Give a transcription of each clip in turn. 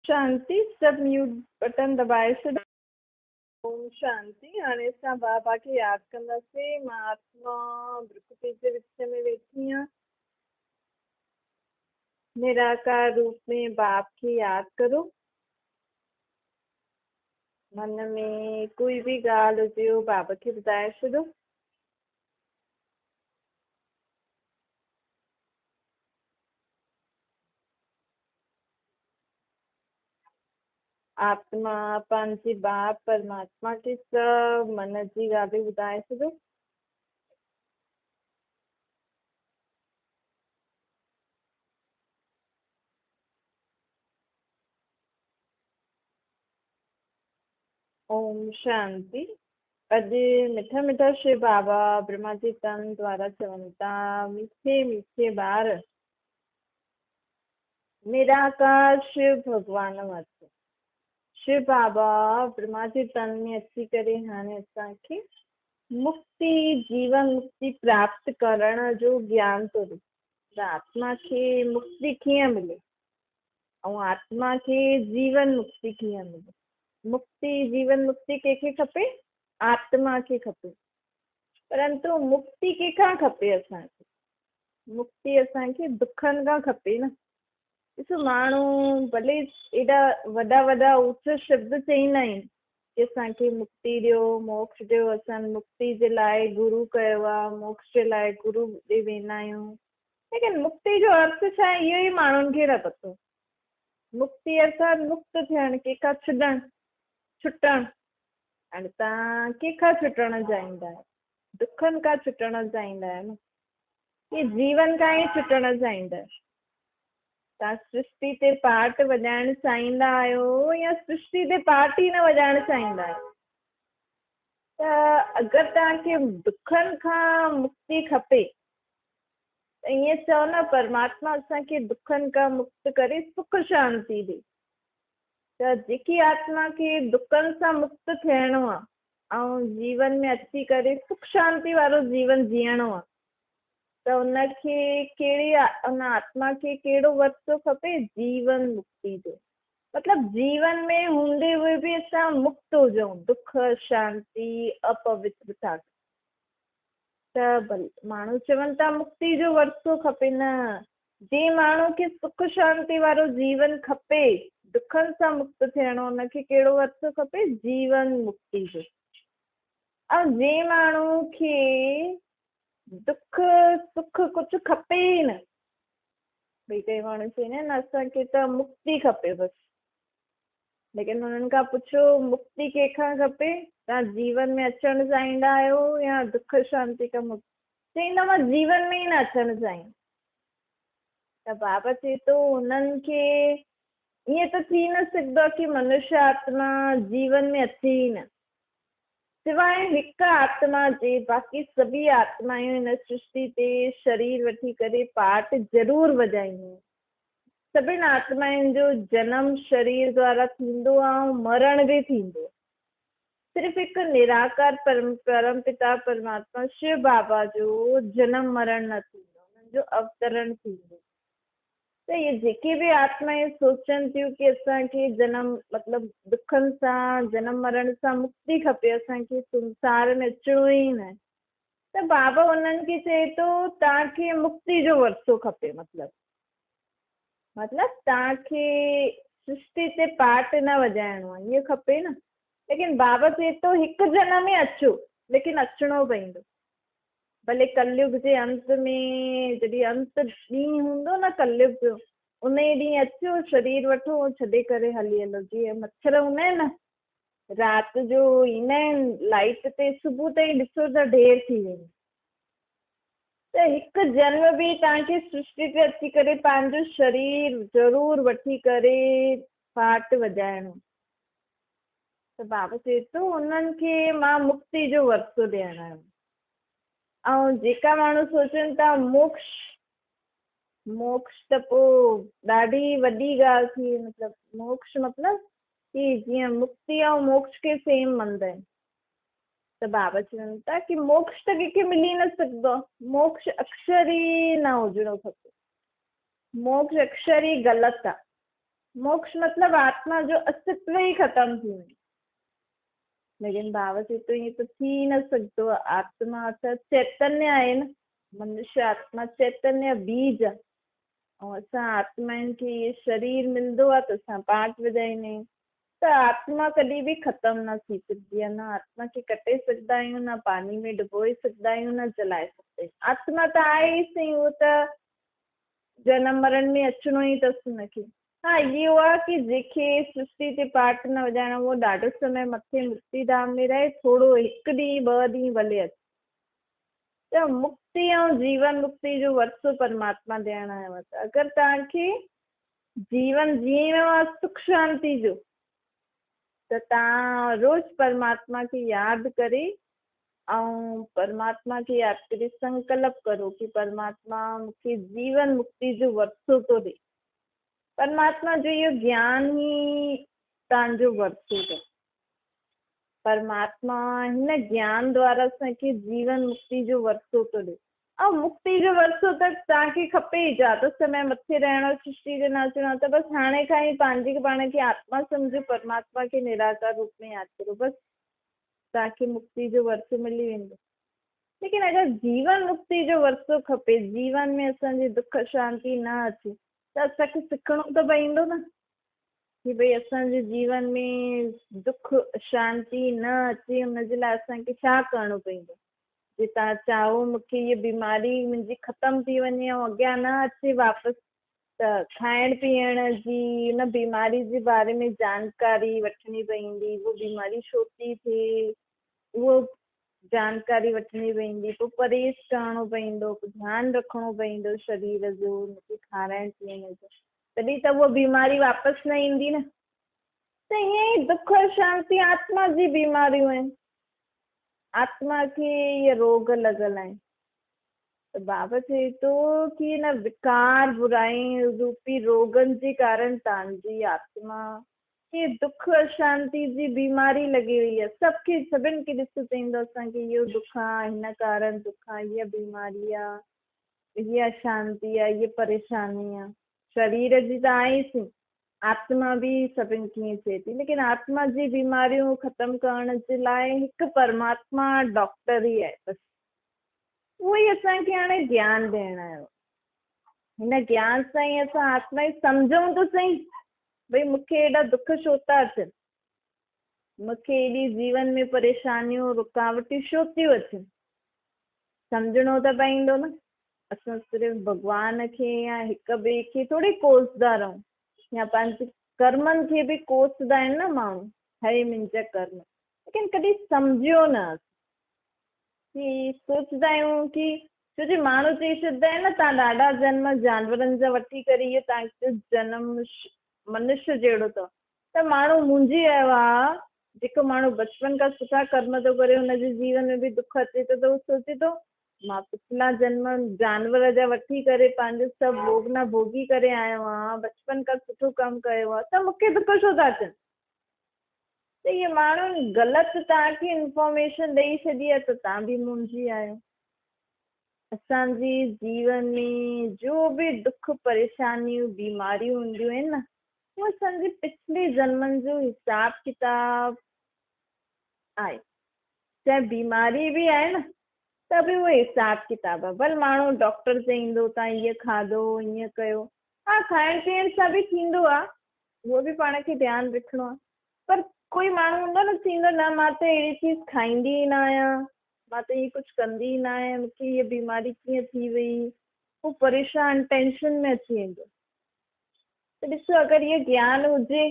शांति। सभु mute button दॿाए छॾियो। ओम शांति। हाणे असां बाबा खे यादि कंदासीं। मां आत्मा भ्रुकुटी जे विच में वेठी आहियां। निराकार रूप में बाप खे यादि करो। मन में कोई बि ॻाल्हि हुजे उहो बाबा खे ॿुधाए छॾियो। आत्मा पंहिंजे बाप परमात्मा खे सभु मन जी ॻाल्हियूं ॿुधाए छॾियो। ओम शांति। अॼु मिठा मिठा शिव बाबा ब्रह्मा जी तन द्वारा चवनि था, मीठे मीठे ॿार निराकार शिव भॻवान वटि। शिव बाबा ब्रह्मा जी तन में अची करे हाणे असांखे मुक्ति, जीवन मुक्ति प्राप्त करण जो ज्ञान थो ॾिए। त आत्मा खे मुक्ति कीअं मिले ऐं आत्मा खे जीवन मुक्ति कीअं मिले? मुक्ति, जीवन मुक्ति कंहिंखे खपे? आत्मा खे खपे। परंतु मुक्ति कंहिंखां खपे असांखे? मुक्ति असांखे दुखनि खां खपे न। ॾिसो, माण्हू भले एॾा वॾा वॾा उच शब्द चईंदा आहिनि की असांखे मुक्ति ॾियो, मोक्ष ॾियो, असां मुक्ति जे लाइ गुरू कयो आहे, मोक्ष जे लाइ गुरू ॾे वेंदा आहियूं, लेकिन मुक्ति जो अर्थ छा आहे इहो ई माण्हुनि खे न पतो। मुक्ति अर्थात मुक्त थियणु, कंहिंखां छुॾणु, छुटणु। हाणे तव्हां कंहिंखां छुटणु चाहींदा आहियो? दुखनि खां छुटणु चाहींदा आहियो न, की जीवन खां ई छुटणु चाहींदा आहियो? तव्हां सृष्टि ते पाठ वॼाइणु चाहींदा आहियो या सृष्टि ते पाठ ई न वॼाइणु चाहींदा आहियो? त अगरि तव्हांखे दुखनि खां मुक्ति खपे त ईअं चओ न, परमात्मा असांखे दुखनि खां मुक्त करे सुख शांति ॾे। त जेकी आत्मा खे दुखनि सां मुक्त थियणो आहे ऐं जीवन में अची करे सुख शांति वारो जीवन जीअणो आहे, त उनखे कहिड़ी उन आत्मा खे कहिड़ो वर्सो खपे? जीवन मुक्ति जो। मतिलबु जीवन में हूंदे हुए बि असां मुक्त हुजूं दुख, शांति, अपवित्रता। त भले माण्हू चवनि था मुक्ति जो वर्सो खपे, न। जंहिं माण्हू खे सुख शांति वारो जीवन खपे, दुखनि सां मुक्त थियणो, उनखे कहिड़ो वर्सो खपे? जीवन मुक्ति जो। ऐं जंहिं माण्हू खे दुख सुख कुझु खपे ई न, भई कई माण्हू चवंदा आहिनि असांखे त मुक्ति खपे बसि, लेकिन हुननि खां पुछो मुक्ति कंहिंखां खपे? तव्हां जीवन में अचणु चाहींदा आहियो या दुख शांति खां मुक्ति? चईंदा मां जीवन में ई न अचणु चाहियां। त बाबा चए थो हुननि खे ईअं त थी न सघंदो आहे की मनुष्य आत्मा जीवन में अचे ई न, सिवाय हिकु आत्मा जे, बाक़ी सभी आत्मायूं हिन सृष्टि ते शरीर वठी करे पाठ ज़रूरु वॼाईंदियूं। सभिनी आत्मायुनि जो जनम शरीर द्वारा थींदो आहे ऐं मरण बि थींदो आहे। सिर्फ़ु हिकु निराकार परमपिता परमात्मा शिव बाबा जो जनम मरण न थींदो, हुननि जो अवतरण थींदो। त इहे जेके बि आत्मायूं सोचनि थियूं की असांखे जनम मतिलबु दुखनि सां, जनम मरण सां मुक्ति खपे, असांखे संसार में अचिणो ई न, त बाबा हुननि खे चए थो तव्हांखे मुक्ति जो वर्सो खपे। मतिलबु तव्हांखे सृष्टि ते पाठ न वॼाइणो आहे, इहो खपे न। लेकिन बाबा चए थो हिकु जनम ई अचो, लेकिन अचिणो पवंदो। भले कलयुग जे अंत में, जॾहिं अंत ॾींहुं हूंदो न कलयुग जो, उन ई ॾींहुं अचो, शरीर वठो ऐं छॾे करे हली हलो। जीअं मच्छर हूंदा आहिनि न, राति जो ईंदा आहिनि लाइट ते, सुबुह ताईं ॾिसो त ढेर थी वेंदी। त हिकु जन्म बि तव्हांखे सृष्टि ते अची करे पंहिंजो शरीर ज़रूरु वठी करे पाठ वॼाइणो। त बाबा चए थो हुननि खे मां मुक्ति जो वर्सो ॾियणु आयो। ऐं जेका माण्हू सोचनि था मोक्ष, मोक्ष त पोइ ॾाढी वॾी ॻाल्हि थी। मतिलबु मोक्ष मतिलबु की जीअं मुक्ति ऐं मोक्ष खे सेम मञंदा आहिनि। त बाबा चवनि था की मोक्ष त कंहिंखे मिली न सघंदो आहे, मोक्ष अक्षर ई न हुजणो खपे, मोक्ष अक्षर ई ग़लति आहे। موڪش مطلب آتما جو استتو ئي ختم ٿي وڃي. ليڪن ڀاو چئي ٿو ائين ته ٿي ئي نه سگهندو آهي. آتما ته چيتنيه آهي نه، منشيه آتما چيتنيه بيج آهي ۽ اسان آتمائن کي اهي شرير ملندو آهي ته اسان پاٺ وڄائيندا آهيون ته آتما ڪڏهن به ختم نه ٿي سگهندي آهي، نه آتما کي ڪٽي سگهندا آهيون، نه پاڻي ۾ ڊبوئي سگهندا آهيون، نه جلائي سگهندا آهيون. آتما ته آهي ئي سهي، اهو ته جنم مرڻ ۾ اچڻو ئي اٿس ان کي. ها اهو آهي ڪي جنهن کي سرشٽي تي پاٺ نه وڄائڻو اهو ڏاڍو سمي مٿي مڪتي ڌام ۾ رهي، ٿورو هڪ ڏينهن ٻه ڏينهن ڀلي اچي. ته مڪتي ۽ جيون مڪتي جو ورثو پرماتما ڏيڻ آيو آهي ته اگر توهان کي جيون جيئڻو آهي سک شانتي جو ته توهان روز پرماتما کي ياد ڪري ۽ پرماتما کي ياد ڪري سنڪلپ ڪرو ڪي پرماتما مون کي جيون مڪتي جو ورثو ٿو ڏي. پرماتما جو اهو گيان ئي توهان جو ورثو اٿو. پرماتما هن گيان دوارا اسان کي جيون مڪتي جو ورثو ٿو ڏي. ۽ مڪتي جو ورثو ته توهان کي کپي ئي، زياده سمي مٿي رهڻو، سرشٽي تي نه اچڻو ته بس هاڻي کان ئي پنهنجي کي پاڻ کي آتما سمجهو، پرماتما کي نراڪار روپ ۾ ياد ڪريو، بس توهان کي مڪتي جو ورثو ملي ويندو. ليڪن اگر جيون مڪتي جو ورثو کپي، جيون ۾ اسان جي دک شانتي نه اچي ته اسان کي سکڻو ته پوندو نه. ڪي ڀئي اسان جي جيون ۾ دک شانتي نه اچي ان جي لاء اسان کي ڇا ڪرڻو پوندو؟ جي توهان چاهو مون کي هيء بيماري منهنجي ختم ٿي وڃي ۽ اڳيان نه اچي واپس ته کائڻ پيئڻ جي ان بيماري جي باري ۾ جانڪاري وٺڻي پوندي، اهو بيماري ڇو ٿي ٿئي اهو جانڪاري وٺڻي پوندي، پوء پرهيز ڪرڻو پوندو، پوء ڌيان رکڻو پوندو شرير جو، ان کي کارائڻ پيئڻ جو. تڏهن ته اها بيماري واپس نه ايندي نه. ته ائين ئي دک اشانتي آتما جي بيماريون آهن. آتما کي اهي روڳ لڳل آهن. ته بابا چئي ٿو ڪي ان وڪار، برائين روپي روڳن جي ڪارڻ توهان جي آتما کي دک اشانتي جي بيماري لڳي وئي آهي. سڀ کي سڀن کي ڏس چئيندو اسان کي اهو دک آهي، هن ڪارڻ دک آهي، هيء بيماري آهي. هيء اشانتي آ، هيء پريشاني آ. شرير جي ته آهي ئي سي، آتما به سڀن کي ائين چئي ٿي. ليڪن آتما جي بيماريون ختم ڪرڻ جي لاء هڪ پرماتما ڊاڪٽر ئي آهي بس. اهو ئي اسان کي هاڻي گيان ڏيڻ آيو آهي. هن گيان سان ئي اسان آتما کي سمجهون ته سهي، ڀئي مون کي ايڏا دک ڇو ٿا اچن؟ مون کي ايڏي جيون ۾ پريشانيون، رڪاوٽون ڇو ٿيون اچن؟ سمجهڻو ته پوندو نه. اسان صرف ڀڳوان کي يا هڪ ٻئي کي ٿوري ڪوسندا رهون يا پنهنجي ڪرمن کي به ڪوسندا آهن نه ماڻهو، هي منهنجا ڪرم. ليڪن ڪڏهن سمجهيو نه اسان ڪي سوچندا آهيون ڪي ڇو جي ماڻهو چئي ڇڏندا آهن نه توهان ڏاڍا جنم جانورن جا وٺي ڪري اهو توهان جو جنم منش جهڙو اٿو ته ماڻهو منهنجي ويو آهي جيڪو ماڻهو بچپن کان سٺا ڪرم ٿو ڪري ان جي جيون ۾ به دک اچي ٿو ته هو سوچي ٿو مان پڇلا جنم جانور جا وٺي ڪري پنهنجو سڀ ڀوڳنا ڀوڳي ڪري آيو آهيان، بچپن کان سٺو ڪم ڪيو آهي ته مون کي دک ڇو ٿا اچن؟ ته اهي ماڻهن غلط توهان کي انفارميشن ڏئي ڇڏي آهي ته توهان به منجهي آهيو. اسان جي جيون ۾ جو به دک پريشانيون بيماريون هونديون آهن نه اهو اسان جي پڇلي جنمن جو حساب ڪتاب آهي. چاهي بيماري به آهي نه ته به اهو حساب ڪتاب آهي. ڀل ماڻهو ڊاڪٽر چئيندو توهان هيء کاڌو هيئن ڪيو. ها کائڻ پيئڻ سان به ٿيندو آهي اهو به پاڻ کي ڌيان رکڻو آهي. پر ڪوئي ماڻهو هوندو نه چئيندو نه مان ته اهڙي چيز کائيندي ئي نه آهيان مان ته ائين ڪجهه ڪندي ئي نه آهيان مون کي هيء بيماري ڪيئن ٿي وئي. هو پريشان ٽينشن ۾ اچي ويندو. ته ڏسو اگر اهو گيان هجي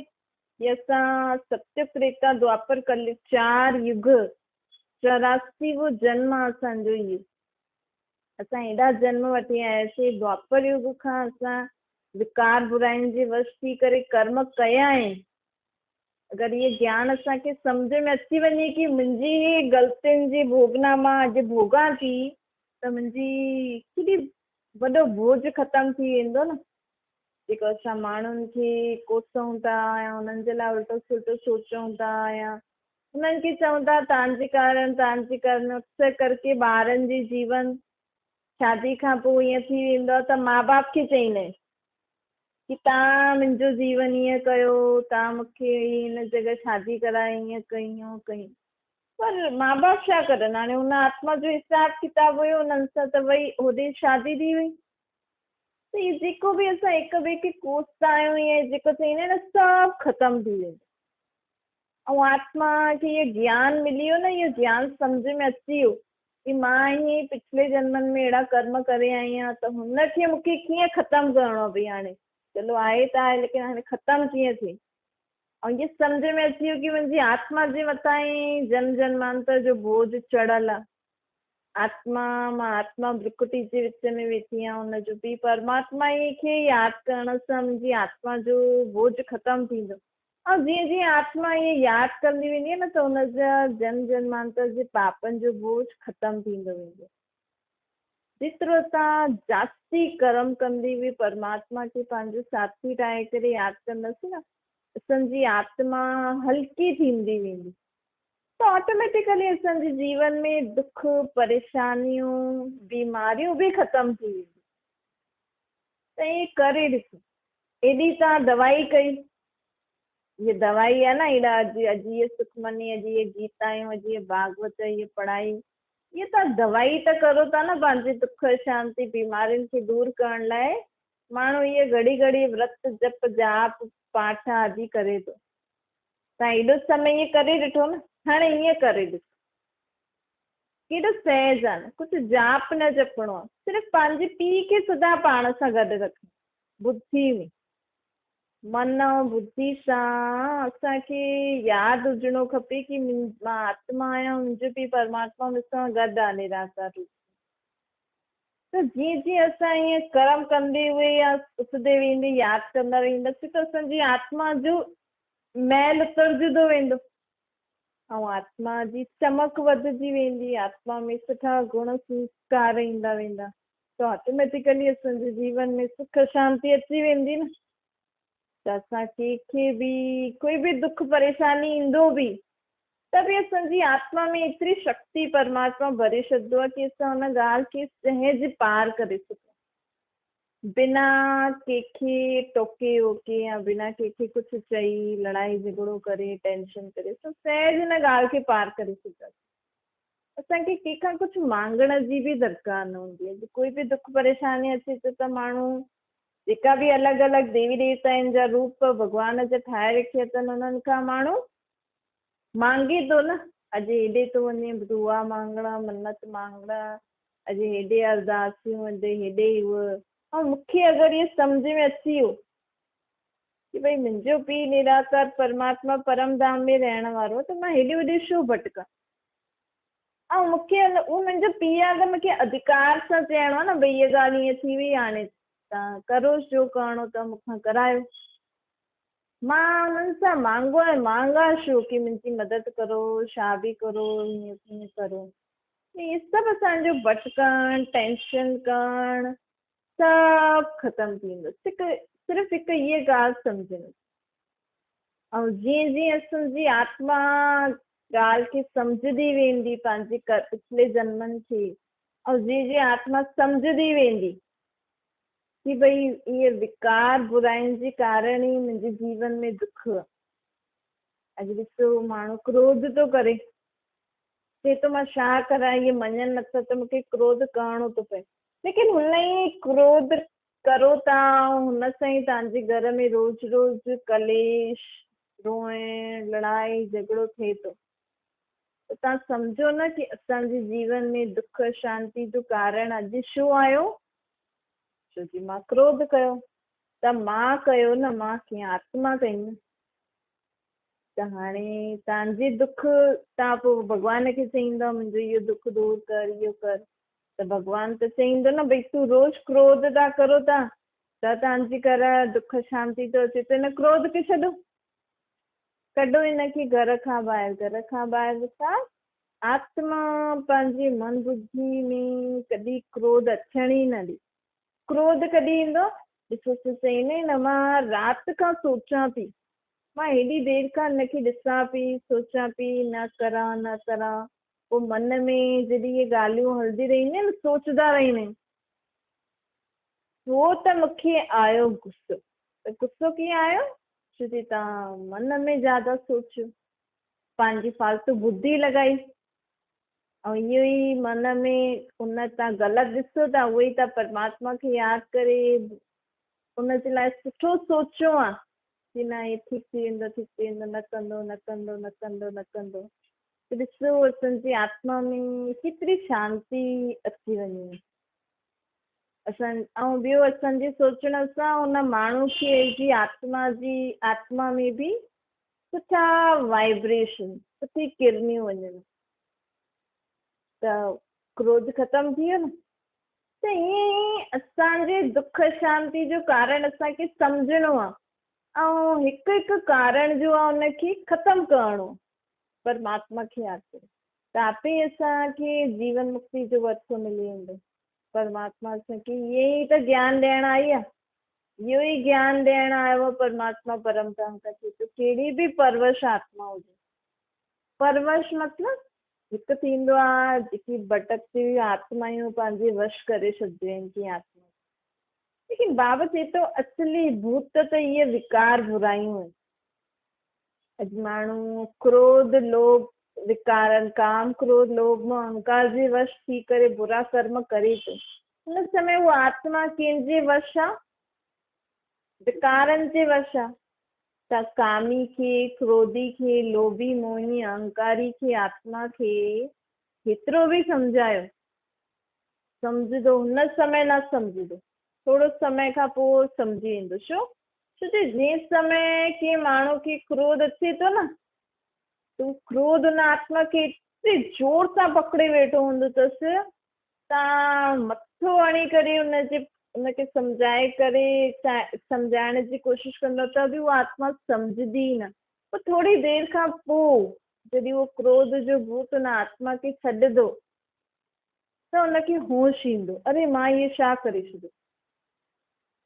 ڪي اسان ستيگ تريتا دوآپر ڪليگ چار يگ 84 وو جنم آ اسان جو اهو اسان ايڏا جنم وٺي آياسي دوآپر يگ کان اسان وڪار براين جي وش ٿي ڪري ڪرم ڪيا آهن اگر اهو گيان اسان کي سمجهه ۾ اچي وڃي ڪي منهنجي هي غلطين جي ڀوڳنا مان اڄ ڀوڳان ٿي ته منهنجي ڪيڏي وڏو بوجهه ختم ٿي ويندو نه جيڪو اسان ماڻهن کي ڪوسون ٿا يا انهن جي لاء الٽو سلٽو سوچون ٿا يا انهن کي چئون ٿا توهان جي ڪارڻ توهان جي ڪارڻ اڪثر ڪرڪي ٻارن جي جيون شادي کان پوء ائين ٿي ويندو آهي ته ماء باپ کي چئيندا آهن. ڪي توهان منهنجو جيون ائين ڪيو، توهان مون کي هن جڳهه شادي ڪرائي ائين ڪئي هون ڪئي. پر ماء باپ ڇا ڪرن هاڻي ان آتما جو حساب ڪتاب هيو انهن سان ته وئي هوڏي شادي ٿي وئي. ته هي جيڪو به اسان هڪ ٻئي کي ڪوسندا آهيون يا جيڪو چئيندا آهن نه سڀ ختم ٿي ويندو. ۽ آتما کي اهو گيان ملي ويو نه اهو گيان سمجهه ۾ اچي ويو ڪي مان ائين ئي پڇلي جنمن ۾ اهڙا ڪرم ڪري آئي آهيان ته هن کي مون کي ڪيئن ختم ڪرڻو آهي ڀئي هاڻي چلو آهي ته آهي ليڪن هاڻي ختم ڪيئن ٿئي ۽ ائين سمجهه ۾ اچي ويو ڪي منهنجي آتما جي مٿان ئي جنم جنمانتر جو بوجه چڙهيل آهي آتما مان آتما برڪٽي جي وچ ۾ ويٺي آهيان ان جو به پرماتما ئي کي ياد ڪرڻ سان منهنجي آتما جو بوجه ختم ٿيندو ۽ جيئن جيئن آتما اهي ياد ڪندي ويندي آهي نه ته ان جا جنم جنمانتر جي پاپن جو بوجه ختم ٿيندو ويندو. جيترو اسان جاستي ڪرم ڪندي به پرماتما کي پنهنجو ساٿي ٺاهي ڪري ياد ڪنداسين نه اسان جي آتما هلڪي ٿيندي ويندي ته آٽوميٽيڪلي اسان جي جيون ۾ دک، پريشانيون، بيماريون به ختم ٿي وينديون. ته ائين ڪري ڏسو. ايڏي توهان دوائي ڪئي. هيء دوائي آهي نه ايڏا اڄ اڄ هيء سکمني اڄ هيء گيتايون اڄ هيء ڀاڳوت هيء پڙهائي هيء توهان دوائي ته ڪرو ٿا نه پنهنجي دک شانتي بيمارين کي دور ڪرڻ لاء ماڻهو هيء گهڙي گهڙي ورت جپ جاپ پاٺ آدي ڪري ٿو. توهان ايڏو سمي ائين ڪري ڏٺو نه هاڻي ائين ڪري ڏسو. ڪيڏو سهج آهي نه ڪجهه جاپ نه جپڻو آهي صرف پنهنجي پيء کي سدا پاڻ سان گڏ رکڻو. ٻڌي ۾. من ۽ ٻڌي سان اسان کي ياد هجڻو کپي ڪي مان آتما آهيان منهنجو پيء پرماتما مون سان گڏ آهي نراڪار روپ ۾. ته جيئن جيئن اسان ائين ڪرم ڪندي اهي يا اٿندي ويهندي ياد ڪندا وينداسين ته اسان جي آتما جو ميل اترجندو ويندو ۽ آتما جي چمڪ وڌجي ويندي، آتما ۾ سٺا گڻ سنسڪار ايندا ويندا. ته آٽوميٽيڪلي اسان جي جيون ۾ سک شانتي اچي ويندي نه ته اسان ڪنهن کي به ڪوئي به دک پريشاني ايندو به ته به اسان جي آتما ۾ ايتري شڪتي پرماتما ڀري ڇڏندو آهي ڪي اسان ان ڳالهه کي سهج پار ڪري سگهون بنا ڪنهن کي ٽوڪي ووڪي يا بنا ڪنهن کي ڪجهه چئي لڙائي جهڳڙو ڪري ٽينشن ڪري اسان سهج ان ڳالهه کي پار ڪري سگهنداسين. اسان کي ڪنهن کان ڪجهه مانگڻ جي به درڪار نه هوندي آهي. ڪوئي به دک پريشاني اچي ٿي ته ماڻهو جيڪا به الڳ الڳ ديوي ديوتائن جا روپ ڀڳوان جا ٺاهي رکيا اٿن انهن کان ماڻهو مانگي ٿو نه اڄ هيڏي ٿو وڃي دعا مانگڻ منت مانگڻ اڄ هيڏي ارداسيون اڄ هيڏي هو ۽ مون کي اگر اهو سمجهه ۾ اچي ويو ڪي ڀئي منهنجو پيء نراڪار پرماتما پرم ڌام ۾ رهڻ وارو آهي ته مان هيڏي هوڏي ڇو ڀٽڪان ۽ مون کي اهو منهنجو پيء آهي ته مون کي اڌڪار سان چئڻو آهي نه ڀئي هيء ڳالهه ائين ٿي وئي هاڻي توهان ڪرو جو ڪرڻو اٿو مون کان ڪرايو. مان انهن سان مانگو ۽ مانگان ڇو ڪي منهنجي مدد ڪرو، ڇا به ڪرو، هيئن ڪيئن ڪرو. هي سڀ اسان جو ڀٽڪڻ، ٽينشن ڪرڻ سڀ ختم ٿي ويندو. صرف هڪ هيء ڳالهه سمجهڻ. ۽ جيئن جيئن اسان جي آتما ڳالهه کي سمجهندي ويندي پنهنجي پڇلي جنمن کي ۽ جيئن جيئن آتما سمجهندي ويندي ڪي ڀئي اهي وڪار براين جي ڪارڻ ئي منهنجي جيون ۾ دک اڄ ڏسو ماڻهو ڪروڌ ٿو ڪري چئي ٿو مان ڇا ڪران اهي مڃن نٿا ته مونکي ڪروڌ ڪرڻو ٿو پئي ليڪن هن ئي ڪروڌ ڪرو ٿا ۽ هن سان ئي توهان جي گهر ۾ روز روز ڪليش، روئڻ، لڙائي جهڳڙو ٿئي ٿو ته توهان سمجهو نه ڪي اسان جي جيون ۾ دک اشانتي جو ڪارڻ اڄ ڇو آيو؟ ڇو جي مان ڪروڌ ڪيو ته مان ڪيو نه مان ڪيئن آتما ڪئي نه ته هاڻي توهان جي دک توهان پوء ڀڳوان کي چئيندؤ منهنجو اهو دک دور ڪر اهو ڪر ته ڀڳوان ته چئيندو نه ڀئي تون روز ڪروڌ ٿا ڪرو ٿا ته توهان جي گهر دک شانتي ٿو اچي ته هن ڪروڌ کي ڇڏو ڪڍو هن کي گهر کان ٻاهر گهر کان ٻاهر ڇا آتما پنهنجي من ٻڌي ۾ ڪڏهن ڪروڌ اچڻ ئي نه ڏي ڪروڌ ڪڏهن ايندو ڏسو سو چئيندي نه مان رات کان سوچان پئي مان هيڏي دير کان هن کي ڏسان پئي سوچان پئي نه ڪران نه ڪران پوء من ۾ جڏهن اهي ڳالهيون هلندي رهنديون آهن، سوچدا رهندا آهيون. پوء ته مون کي آيو غصو. ته غصو ڪيئن آيو؟ ڇو جي توهان من ۾ زياده سوچيو، پنهنجي فالتو ٻڌي لڳائي ۽ اهو ئي من ۾ ان تان غلط ڏسو ٿا، اهو ئي توهان پرماتما کي ياد ڪري ان جي لاء سٺو سوچيو آ ڪي نه هي ٺيڪ ٿي ويندو، ٺيڪ ٿي ويندو، نه ڪندو، نه ڪندو، نه ڪندو، نه ڪندو. ته ڏسو اسان جي آتما ۾ ڪيتري شانتي اچي وڃي. اسان ۽ ٻيو اسان جي سوچڻ سان ان ماڻهو کي جي آتما جي آتما ۾ به سٺا وائبريشن، سٺي ڪرنيون وڃن ته ڪروڌ ختم ٿي ويو نه. ته ائين ئي اسان جي دک شانتي جو ڪارڻ اسان کي سمجهڻو آ ۽ هڪ هڪ ڪارڻ جو آ ان کي ختم ڪرڻو پرماتما کي ياد ڪري ته آپي اسان کي جيون مڪتي جو ورثو ملي ويندو. پرماتما اسان کي ائين ئي ته گيان ڏيڻ آئي آ، اهو ئي گيان ڏيڻ آيو آ پرماتما پرم ڌام کان چئي ٿو ڪهڙي به پروش آتما هجي، پروش مطلب هڪ ٿيندو آ جيڪي ڀٽڪتي هئي آتمايون پنهنجي وش ڪري ڇڏجي آهن ڪي آتما ليڪن بابا چئي ٿو اصلي ڀوت ته اهي وڪار برايون آهن. اڄ ماڻهو ڪروڌ لوڀ وڪارن ڪام ڪروڌ لوڀ موه اهنڪار جي وش ٿي ڪري برا ڪرم ڪري ٿو ان سمي اها آتما ڪنهن جي وش آ؟ وڪارن جي وش آ. ته ڪامي کي، ڪروڌي کي، لوڀي، موهي، اهنڪاري کي، آتما کي ڪيترو به سمجهايو، سمجهندو هن سمي نه سمجهندو، ٿورو سمي کان پوء سمجهي ويندو. ڇو؟ ڇو جو جنهن سمي ڪنهن ماڻهو کي ڪروڌ اچي ٿو نه، ته اهو ڪروڌ ان آتما کي ايتري زور سان پڪڙي ويٺو هوندو اٿس، تان مٿو هڻي ڪري ان جي ان کي سمجهائي ڪري سمجهائڻ جي ڪوشش ڪندو ته به اها آتما سمجهندي ئي نه. پوء ٿوري دير کان پوء جڏهن اهو ڪروڌ جو ڀوت ان آتما کي ڇڏندو ته ان کي هوش ايندو، اري مان اهي ڇا ڪري ڇڏيو.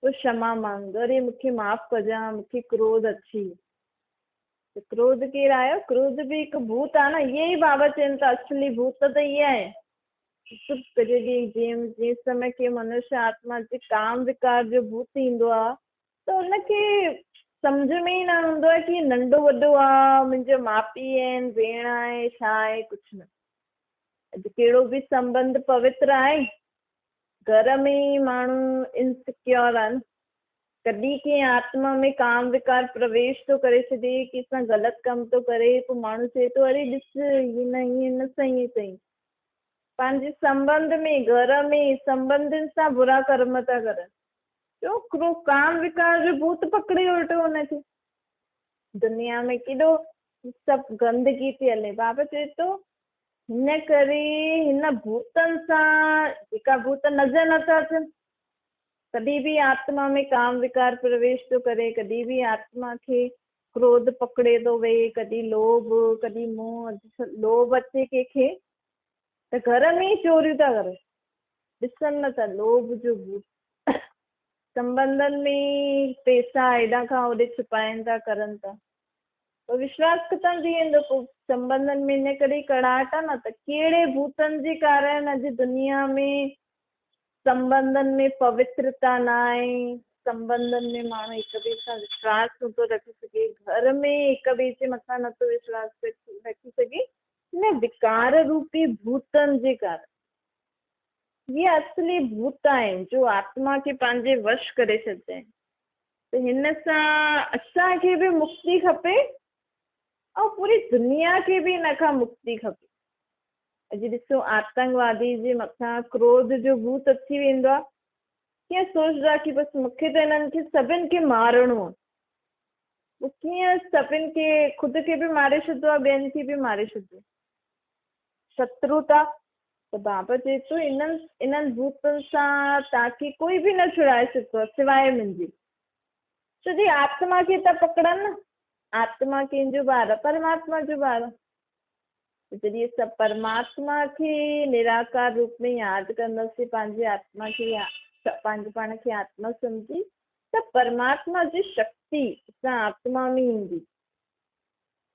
پوء ڪشما مانگندو، اري مون کي معاف ڪجان، مون کي ڪروڌ اچي ويو. ته ڪروڌ ڪير آيو؟ ڪروڌ به هڪ ڀوت آهي نه، اهي ئي بابا چون ٿا اصلي ڀوت ته اهي آهن. سک جڏهن جنهن جنهن سمي ڪنهن منشيه آتما تي ڪام وڪار جو ڀوت ايندو آ ته ان کي سمجهه ۾ ئي نه ايندو آ ڪي ننڍو وڏو آ، منهنجا ماء پيء آهن، ڀيڻ آهي، ڇا آهي ڪجهه نه. اڄ ڪهڙو به سنٻنڌ پوتر آهي؟ گهر ۾ ئي ماڻهو انسيڪيور آهن. ڪڏهن ڪنهن آتما ۾ ڪام وڪار پرويش ٿو ڪري ڇڏي، ڪنهن سان غلط ڪم ٿو ڪري، پوء ماڻهو چئي ٿو اري ڏس هن هيئن هن سان ائين ڪيائين. پنهنجي سنٻنڌ ۾، گهر ۾، سنٻنڌين سان برا ڪرم ٿا ڪرن. ڇو؟ ڪرو ڪام وڪار جو ڀوت پڪڙي ويٺو هن کي. دنيا ۾ ڪيڏو سڀ گندگي ٿي هلي. بابا چئي ٿو هن ڪري هن ڀوتن سان جيڪا ڀوت نظر نٿا اچن، ڪڏهن به آتما ۾ ڪام وڪار پرويش ٿو ڪري، ڪڏهن به آتما کي ڪروڌ پڪڙي ٿو ويهي، ڪڏهن لوڀ، ڪڏهن موهه، لوڀ اچي ڪنهن کي ته گهر ۾ ئي چوريون ٿا ڪرن، ڏسن نه ٿا لوڀ جو ڀوت. سنٻنڌن ۾ ئي پيسا هيڏانهن کان هوڏي ڇپائين ٿا ڪرن ٿا. پوء وشواس ختم ٿي ويندو، پوء سنٻنڌن ۾ ان ڪري ئي ڪڙاهٽ آ نه ته ڪهڙي ڀوتن جي ڪارڻ اڄ دنيا ۾ سنٻنڌن ۾ پوترتا ناهي، سنٻنڌن ۾ ماڻهو هڪ ٻئي سان وشواس نٿو رکي سگهي، گهر ۾ هڪ ٻئي جي مٿان نٿو وشواس رکي سگهي، ان وڪار روپي ڀوتن جي ڪارڻ. اهي اصلي ڀوت آهن جو آتما کي پنهنجي وش ڪري ڇڏيندا آهن. ته هن سان اسان کي به مڪتي کپي ۽ پوري دنيا کي به ان کان مڪتي کپي. اڄ ڏسو آتنڪوادي جي مٿان ڪروڌ جو ڀوت اچي ويندو آ، ڪيئن سوچندو آ ڪي بس مونکي ته هنن کي سڀن کي مارڻو آ، پوء ڪيئن سڀن کي خود کي به ماري ڇڏندو آ ٻين کي به ماري ڇڏندو آ. شتروتا ته بابا چئي ٿو انهن انهن ڀوتن سان توهان کي ڪوئي به نه ڇڙائي سگهندو آ سواء منهنجي. ڇو جي آتما کي ٿا پڪڙن نه، آتما ڪنهن جو ٻار آ؟ پرماتما جو ٻار آ. ته جڏهن اسان پرماتما کي نراڪار روپ ۾ ياد ڪنداسين، پنهنجي آتما کي پنهنجي پاڻ کي آتما سمجهي ته پرماتما جي شڪتي اسان آتما ۾ ايندي،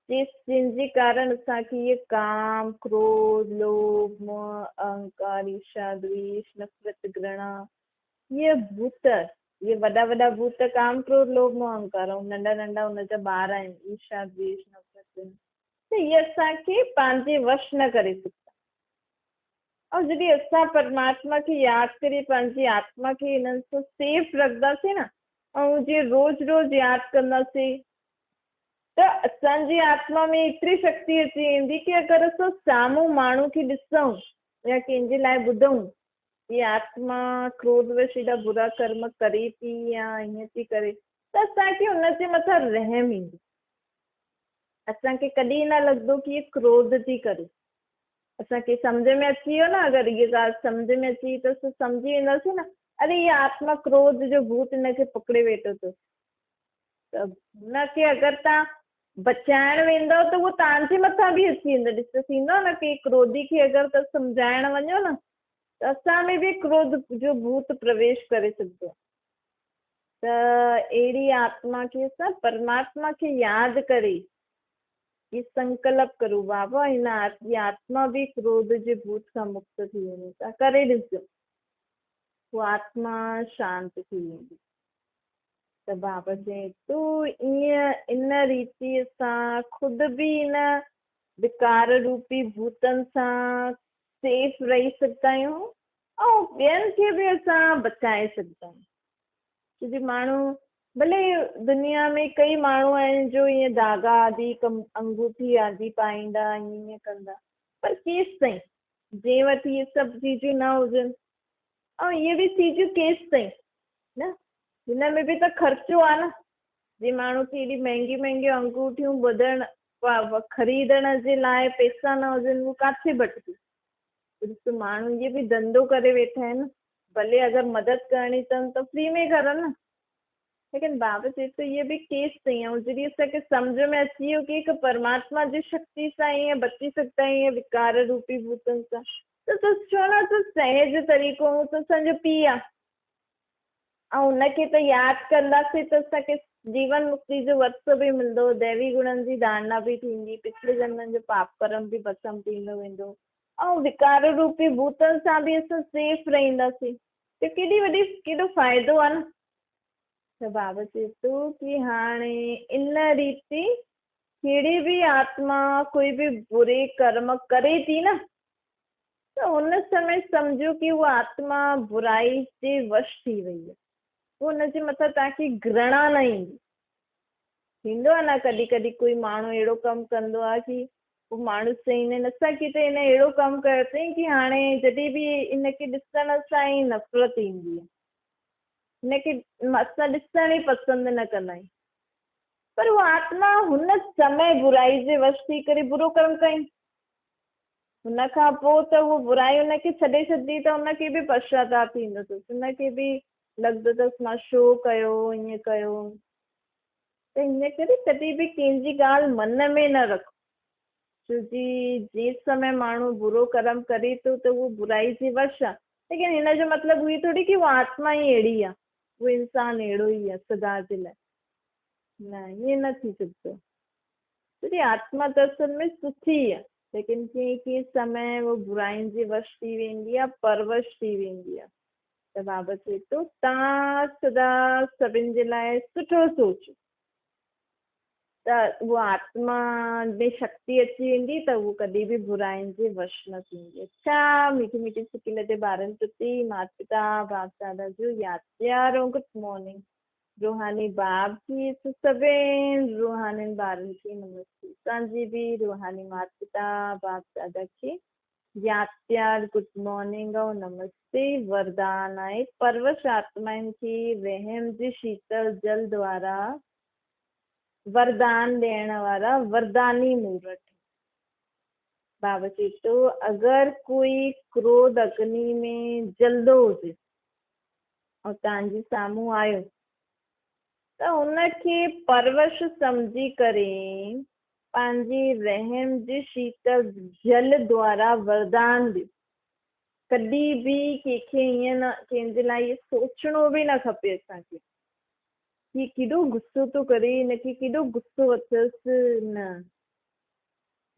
جنهن جي ڪارڻ اسان کي اهي ڪام، ڪروڌ، لوڀ، موهه، اهنڪار، ايرشا، دويش، نفرت، گهرڻا، اهي ڀوت اهي وڏا وڏا ڀوت ڪام ڪروڌ لوڀ موهه اهنڪار ۽ ننڍا ننڍا ان جا ٻار آهن ايرشا دويش نفرت ته اهي اسان کي پنهنجي وش نه ڪري سگهندا. ۽ جڏهن اسان پرماتما کي ياد ڪري پنهنجي آتما کي انهن سان سيف رکنداسين نه ۽ جي روز روز ياد ڪنداسين ته اسان جي آتما ۾ ايتري شڪتي اچي ويندي ڪي اگر اسان سامهون ماڻهو کي ڏسون يا ڪنهن جي لاء ٻڌون هي آتما ڪروڌ وش ايڏا برا ڪرم ڪري ٿي يا ائين ٿي ڪري ته اسان کي ان جي مٿان رحم ايندو. اسان کي ڪڏهن نه لڳندو ڪي هي ڪروڌ ٿي ڪري. اسان کي سمجهه ۾ اچي ويو نه اگر هيء ڳالهه سمجهه ۾ اچي وئي ته اسان سمجهي وينداسين نه اري هي آتما ڪروڌ جو ڀوت هن کي پڪڙي ويٺو اٿس. ته هن کي اگر توهان بچائڻ ويندؤ ته اهو توهان جي مٿان به اچي ويندو. ڏسو ٿيندو آهي نه ڪي ڪروڌي کي اگر توهان سمجهائڻ وڃو نه ته اسان ۾ به ڪروڌ جو ڀوت پرويش ڪري سگهندو آهي. ته اهڙي آتما کي اسان پرماتما کي ياد ڪري هي سنڪلپ ڪرون بابا هن جي آتما به ڪروڌ جي ڀوت کان مڪت ٿي وڃي. توهان ڪري ڏسجو هوء آتما شانت ٿي ويندي. ته بابا چيائين تون ائين ان ريتيء سان خود به ان وڪار روپي ڀوتن سان سيف رهي سگهندا آهيون ۽ ٻين کي به اسان بچائي سگهندا آهيون. ڇو جو ماڻهو ڀلي دنيا ۾ ڪئي ماڻهو آهن جو ائين ڌاڳا آدي ڪم انگوٺي آدي پائيندا ائين ائين ڪندا پر ڪيستائين جنهن وٽ اهي سڀ چيزون نه هجن ۽ اهي به چيزون ڪيستائين نه هن ۾ به ته خرچو آهي نه جي ماڻهو کي ايڏي مهنگيون مهنگيون انگوٺيون ٻڌڻ خريدڻ جي لاء پئسا نه هجن هو ڪاٿي ڀٽڪي ڏس ماڻهو اهي به ڌنڌو ڪري ويٺا آهن ڀلي اگر مدد ڪرڻي اٿن ته فري ۾ ڪرن نه ليڪن بابا چئي ٿو اهي به ڪيس تائين ۽ جڏهن اسان کي سمجهه ۾ اچي ويو ڪي هڪ پرماتما جي شڪتي سان ائين بچي سگهندا آهيون وڪار روپي ڀوتن سان ته ڇو نه اسان سهج طريقو ته اسان جو پيء آهي ۽ ان کي ته ياد ڪنداسين ته اسان کي جيون مڪتي جو ورثو به ملندو، ديوي گڻن جي ڌارڻا به ٿيندي، پڇلي جنمن جو پاپ ڪرم به ڀسم ٿيندو ويندو ۽ وڪار روپي ڀوتن سان به اسان سيف رهنداسين ته ڪيڏي وڏي ڪيڏو فائدو آهي نه. ته بابا چئي ٿو ڪي هاڻي ان ريتي ڪهڙي به آتما ڪوئي به بري ڪرم ڪري ٿي نه ته ان سمي سمجهو ڪي اها آتما برائي جي وش ٿي وئي آهي. پوء ان جي مٿان توهان کي گهرڻا نه ايندي. ٿيندو آهي نه ڪڏهن ڪڏهن ڪوئي ماڻهو اهڙو ڪم ڪندو آهي ڪي پوء ماڻهو چئيندا آهن اسان کي ته هن اهڙو ڪم ڪيو اٿئي ڪي هاڻي جڏهن به ان کي ڏسڻ سان ئي نفرت ايندي آهي. هن کي اسان ڏسڻ ئي پسند نه ڪندا آهيون. پر اها آتما هن سمي برائي جي وش ٿي ڪري برو ڪرم ڪيائين. هن کان پوء ته اهو برائي ان کي ڇڏي ڇڏندي ته ان کي به پشچاتاپ ٿيندو اٿس، ان کي به لڳندو اٿس مان ڇو ڪيو ائين ڪيو. ته ان ڪري ڪڏهن به ڪنهن جي ڳالهه من ۾ نه رکو، ڇو جي جنهن سمي ماڻهو برو ڪرم ڪري ٿو ته اهو برائي جي وش آهي، ليڪن هن جو مطلب اهو ٿوري ڪي اها آتما ئي اهڙي آهي، اهو انسان اهڙو ئي آهي سدا جي لاء، نه ائين نه ٿي سگهندو. ڇو جي آتما ته اصل ۾ سٺي آ، ليڪن ڪنهن ڪنهن سمي هو برائين جي وش ٿي ويندي آ، پرورش ٿي ويندي آ. ته بابا چئي ٿو، تان سدا سڀن جي لاء سٺو سوچو ته اها آتما ۾ شڪتي اچي ويندي ته هو ڪڏهن به برائين جي وش نه ٿيندي. اڇا مٺي مٺي سڪي لڌي ٻارن پرتي مات پتا باپ دادا جو ياد پيارو گڊ مارننگ. روحاني باب جي سڀين روحانين ٻارن کي نمستي. اسان جي به روحاني مات پتا باپ دادا کي ياد پيار گڊ مارننگ ۽ نمستي. وردان آهي پرورش آتمائن کي وهم جي شيتل جل دوارا وردان ڏيڻ وارا ورداني مورت. بابا چئي ٿو اگر ڪوئي ڪروڌ اگني ۾ جلدو هجي ۽ توهان جي سامهون آيو ته ان کي پرورش سمجهي ڪري پنهنجي رحم جي شيتل جل دوارا وردان ڏيو. ڪڏهن به ڪنهن کي ائين نه ڪنهن جي لاء اهو سوچڻو به نه کپي اسان کي ڪي ڪيڏو غصو ٿو ڪري هن کي ڪيڏو غصو اٿس نه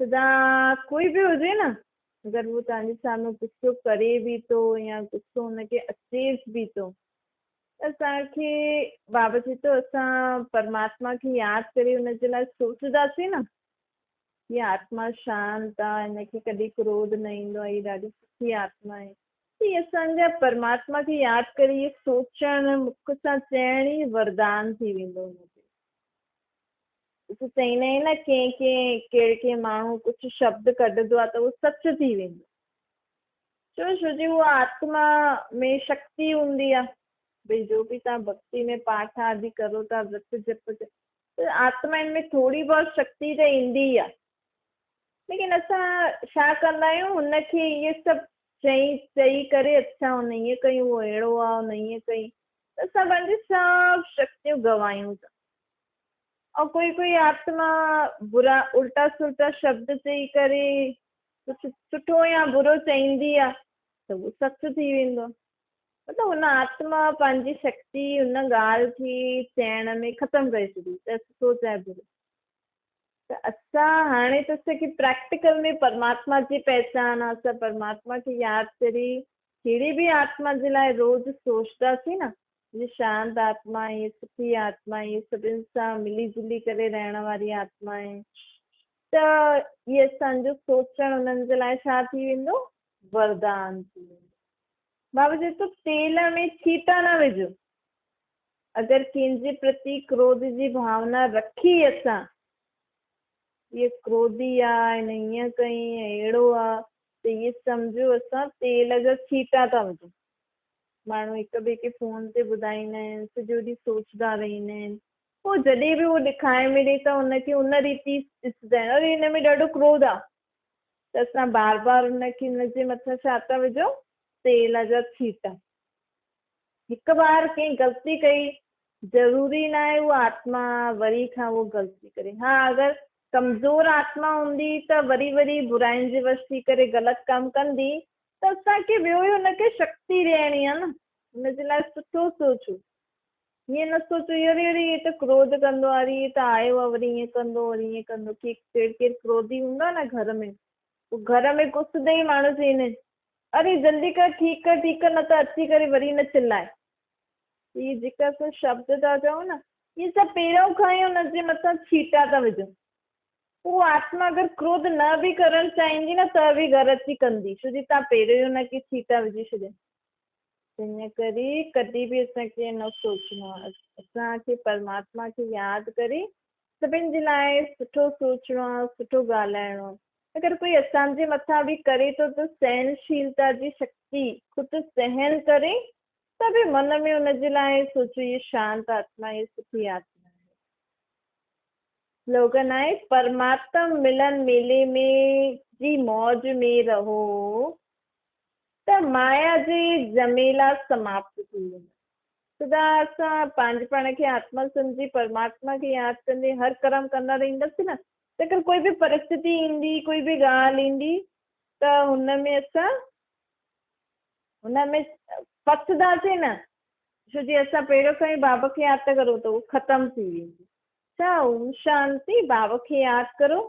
سدا ڪوئي به هجي نه اگر هو توهان جي سامهون غصو ڪري به ٿو يا غصو هن کي اچيس به ٿو اسان کي بابا چئي ٿو اسان پرماتما کي ياد ڪري ان جي لاءِ سوچنداسين نه، هيءَ آتما شانت آ، هن کي ڪڏهن ڪروڌ نه ايندو آ، هيءَ ڏاڍي سٺي آتما آهي. ته هي اسان جا پرماتما کي ياد ڪري اهي سوچڻ، مک سان چئڻ ئي وردان ٿي ويندو هن تي. ڏسو چئيندا آهن نه ڪنهن ڪنهن ڪهڙي ڪنهن ماڻهو ڪجهه شبد ڪڍندو آ ته اهو سچ ٿي ويندو. ڇو؟ ڇو جي اها آتما ۾ شڪتي هوندي آ. ڀئي جو به توهان ڀڪتي ۾ پاٺ آدي ڪرو ٿا، ورت جپ ته آتما ۾ ٿوري بهت شڪتي ته ايندي ئي آ. ليڪن اسان ڇا ڪندا آهيون هن کي اهي سڀ چئي چئي ڪري اڇا هن ائين ڪئي، اهو اهڙو آ، هن ائين ڪئي، ته اسان پنهنجي سڀ شڪتيون گوايون ٿا. ۽ ڪوئي ڪوئي آتما برا الٽا سلٽا شبد چئي ڪري ڪجهه سٺو يا برو چئيندي آ ته اهو سچ ٿي ويندو آ. مطلب هن آتما پنهنجي شڪتي هن ڳالهه کي چئڻ ۾ ختم ڪري ڇڏي، چاهي سٺو چاهي برو. ته اسان هاڻي ته اسان کي پريڪٽيڪل ۾ پرماتما جي پهچان آ، اسان پرماتما کي ياد ڪري ڪهڙي به آتما جي لاءِ روز سوچنداسين نه، هيءَ شانت آتما آهي، هيءَ سٺي آتما آهي، هيءَ سڀني سان ملي جلي ڪري رهڻ واري آتما آهي، ته اهي اسان جو سوچڻ انهن جي لاءِ ڇا ٿي ويندو؟ وردان ٿي ويندو. بابا چئي ٿو تيل ۾ ڇيٽا نه وجهو. اگر ڪنهن جي پرتي ڪروڌ جي ڀاونا رکي اسان، هيءَ ڪروڌي آ، هن ائين ڪئي، اهڙو آ، ته اهي سمجهو اسان تيل جا ڇيٽا ٿا وجهون. ماڻهو هڪ ٻئي کي فون تي ٻڌائيندا آهن، سڄو ڏينهن سوچندا رهندا آهن، پوءِ جڏهن به هو ڏکائي ۾ ڏئي ته هن کي ان ريتي ڏسندا آهن، اري هن ۾ ڏاڍو ڪروڌ آ، ته اسان بار بار هن کي هن جي مٿان ڇا ٿا وجهون؟ تيل جا ڇيٽا. هڪ بار ڪنهن غلطي ڪئي، ضروري نه آهي اها آتما وري کان اهو غلطي ڪري. ها اگر ڪمزور آتما هوندي ته وري وري براين جي وش ٿي ڪري غلط ڪم ڪندي، ته اسان کي ٻيو ئي هن کي شڪتي ڏيڻي آهي نه، هن جي لاءِ سٺو سوچو. ائين نه سوچو اري اري هي ته ڪروڌ ڪندو آهي، اري هي ته آيو آهي وري ائين ڪندو وري ائين ڪندو. ڪي ڪير ڪير ڪروڌي هوندا نه گهر ۾، پوءِ گهر ۾ گهسندي ئي ماڻهو چئيندا آهن اري جلدي ڪر، ٺيڪ ڪر، ٺيڪ ڪر، نه ته اچي ڪري وري نه چلائي. هي جيڪا اسان شبد ٿا چئون نه، هي سڀ پهريون کان ئي هن جي مٿان ڇيٽا ٿا وجهون. پوءِ آتما اگر ڪروڌ نه به ڪرڻ چاهيندي نه ته به گهر اچي ڪندي، ڇو جي توهان پهريون ئي هن کي ڇيٽا وجهي ڇڏيا. ان ڪري ڪڏهن به اسان کي نه سوچڻو آهي، اسان کي پرماتما کي ياد ڪري سڀني جي لاءِ سٺو سوچڻو آهي، سٺو ڳالهائڻو آهي. اگر ڪوئي اسان جي مٿان به ڪري ٿو ته سهنشيلتا جي شڪتي خود سهن ڪري ته به من ۾ ان جي لاءِ سوچو هيءَ شانت آتما، هيءَ سٺي آتما آهي. سلوگن آهي پرماتم ملن ميلي ۾ جي موج ۾ رهو ته مايا جي جهميلا سماپت ٿي ويندا. سدا اسان پنهنجي پاڻ کي آتما سمجهي پرماتما کي ياد ڪندي هر ڪرم ڪندا رهنداسين نه، ته اگر ڪوئي به پرسٿتي ايندي، ڪوئي به ڳالهه ايندي ته هن ۾ اسان هن ۾ ڦسنداسين نه، ڇو جي اسان پهريون کان ئي بابا کي ياد ٿا ڪرون ته اهو ختم ٿي ويندي. اڇا اوم شانتي. بابا کي ياد ڪرو.